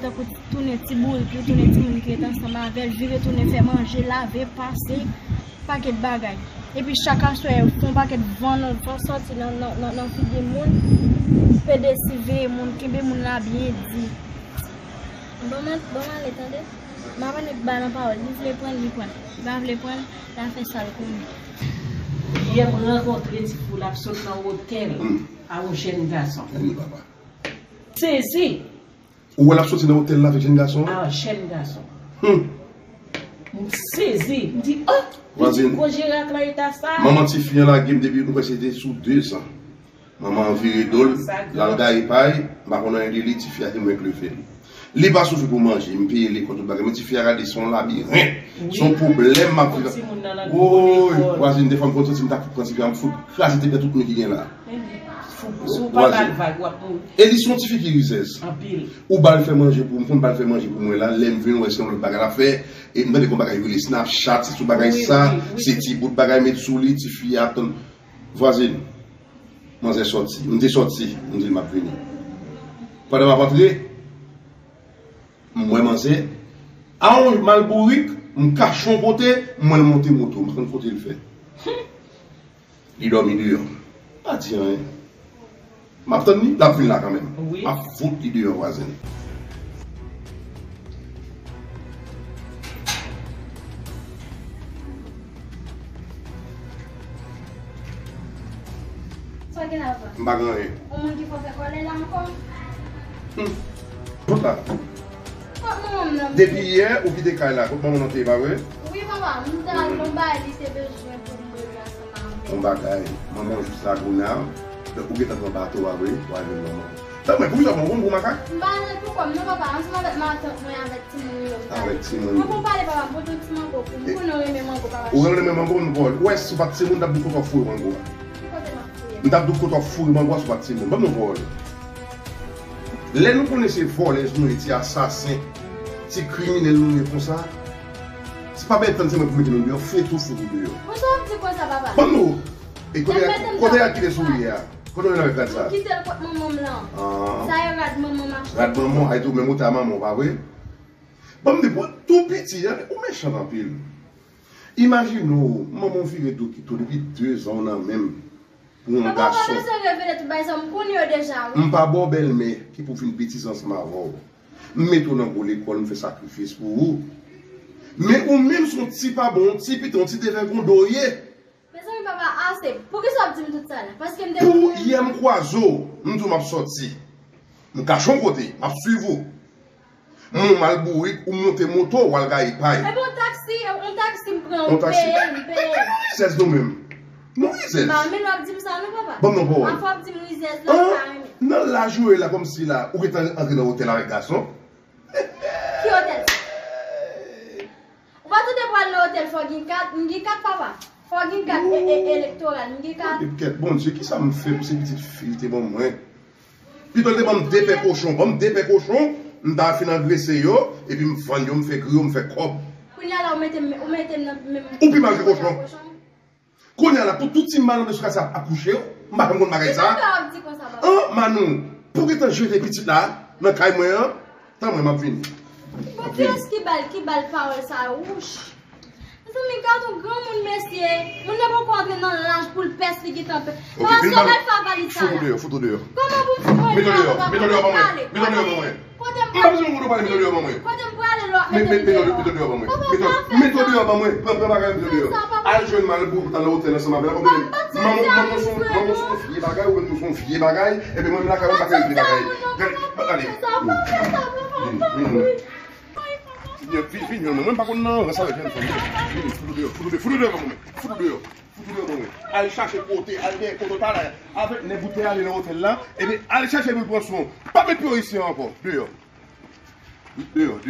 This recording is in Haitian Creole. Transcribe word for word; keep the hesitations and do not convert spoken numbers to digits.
Tankou tounen ti bourik li, tounen timoun ki ret ansanm avè l, vire tounen fè manje, lave, pase, pakèt bagay. Epi chak aswè, fè yon pakèt van, van sòti nan, nan, nan, nan figi moun, pede siveye moun, kenbe moun la byen di. Bon, m, bon, m ale, tande. M ap annik ba nan pawòl. Li vle pran l, li pran l. Li pa vle pran l, l a fè sa l konnen. Yè, m rankontre ti fi w, l ap sot nan otèl a yon jèn gason. Sezi. Ou wè l ap soti nan otèl la avèk jèn gason an? A, jèn gason. Hmm. M sezi. M di, oh! M di, vwazin, ko jere ak nan eta sa? Manman tifi an lage m depi m kwè se te sou dezan. Manman an vire do l, l al gaye pay, m pa konn anyen de li, tifi a te mwen k leve l. Li pa soufri pou manje, m peye lekòl tout bagay, men tifi a gade se yon labirent, se yon pwoblèm m ap viv. Woy, vwazin, defwa m konn santi m ta fout pran tifi a, m fout kraze tèt nan tout moun ki gen la. Vwazin. E li se yon tifi ki rizèz. Ou ba l fè manje pou m, m konn ba l fè manje pou mwen la, lè m vin wè se yon lòt bagay l ap fè, e m tande gon bagay rele Snapchat, se sou bagay sa, se ti bout bagay met sou li, tifi a ap tann. Vwazin. Manzè sòti. M te sòti. M di l m ap vini. Pandan m ap antre, m wè manzè a yon mal bourik, m kache yon kote, m wè l monte moto. M pa konn kote l fè. Li dòmi deyò. M pa di anyen. M ap tann li, l ap vin la kanmenm. M ap fout li deyò, vwazin. Sa w gen la, papa? M pa gen anyen. Yon moun ki fè w fè kòlè la ankò? Hmm. Kot la? Kot manman m nan? Depi yè, ou kite kay la. Kot manman w nan te ye, pa vre? Wi, papa. M te al nan bay, li te bezwen pou m rele ansanm avè l. Yon bagay. Manman w jis Lagonav. Donk, ou gentan pran bato a, vre? Ou al jwenn manman w. Tann mwen, poukisa w pran w pou makak? M pa nan pou kò m non, papa. Ansanm avèk matant mwen, avèk timoun yo, m t al. Avèk timoun yo. Mwen pou pale, papa, m pote yon ti mango pou m. Ou konnen w renmen mango, papa. Ou renmen mango, m vòl. Ou wè, si w pa t timoun, m t ap di w kote w foure mango a. Ki kote m ap foure? M t ap di w kote w ap foure mango a si w pa t timoun. Ban m yon pawòl. Lè nou konnen se vòlèz nou ye, ti asasen, ti kriminèl nou ye konsa, se pa bay tann se mwen pou mete nou deyò, fete w fout ou deyò. Poukisa w ap di konsa, papa? Ban m nou. E kote, kote rad ki te sou ou ye a? Kote w jwenn avèk rad sa? M kite l kot manman m lan. Ah. Sa e rad manman m achte. Rad manman, ay tou menm ou ta manman w, pa vre? Ban m di, pou tou piti, ou mechan anpil. Imajine w, manman w vire do kite w depi dezan w nan men m pou yon gason. Papa, pa bezwen revele tout bagay sa, m konnen yo deja, wi. M pa ba w bèlmè ki pou vin betize ansanm avè w. M mete w nan gwo lekòl, m fè sakrifis pou ou. Men ou menm se yon ti pa bon, yon ti piti, yon ti devègonde w ye. Mezanmi, papa, ase. Poukisa w ap di m tout sa la? Paske m te... Pou yè m kwaze w, m di w m ap sòti. M kache yon kote, m ap swiv ou. Mwen mal bourik, ou monte moto, w al gaye pay. Epi yon taksi, yon taksi m pran, m peye, m peye. Men, men, men, men, men, rizèz nou menm. Nou rizèz. M pa renmen lè w ap di m sa non, papa. Ban m yon pawòl. Afè w ap di m rizèz la, m pa renmen. Nan laj ou ye la, kòmsi la, ou gentan antre nan otèl avèk gason. Ki otèl sa? Ou pa tande pou al nan otèl fò gen kat, m gen kat, papa. Fò gen kat e, e, elektoral, m gen kat. Kèt, Bondye, kisa m fè pou se pitit fi li te ban mwen? Pito l te ban m de pè kochon, ban m de pè kochon, m ta fin angrese yo, epi m vann yo, m fè gri yo, m fè kòb. Kounye a la, ou mete m, ou mete m nan menm... Ou pi mal ke kochon. Kounye a la, pou tout ti malandren sou kay sa ap akouche yo, m pa janm konn bagay sa. Kisa w ap di konsa, papa? An, Manou, pou gentan jete pitit la nan kay mwen an, tann mwen, m ap vini. Bon, kiyès ki ba l, ki ba l pawòl sa a? Wouch! Mezanmi, gad yon granmoun, mesye. Moun nan poko antre nan laj pou l pès, li gentan pè. Papa, si w mèt fè valid sa la. Fout ou deyò, fout ou deyò. Kòman pou m fout mwen deyò? Mete w deyò, mete w deyò ban mwen. Mete w deyò ban mwen. Kote m prale? M pa bezwen ou pale, mete w deyò ban mwen. Kote m prale lò ap mete m deyò? Mete w deyò ban mwen. Papa, pa fè sa. Mete w deyò ban mwen. Pran, pran bagay, mete w deyò. Al jwenn mal pou, pou t al nan otèl ansanm avè l. Manman se yon, manman se yon vye bagay, ou menm tou se yon vye bagay. Epi mwen menm lakay mwen pa fè vye bagay. Gade, gade. Vini, vini, vini. Vini, vini, vini, mwen pa konn nan rans avèk jèn fanm. Vini, fout ou deyò, fout ou deyò, fout ou deyò ban mwen. Fout ou deyò. Fout ou deyò ban mwen. Al chache kote, al dèyè kote w ta la. Avèk nèg ou te ale nan otèl la. Epi al chache pou l pran swen w. Pa met pye w isi a ankò. Deyò. Deyò.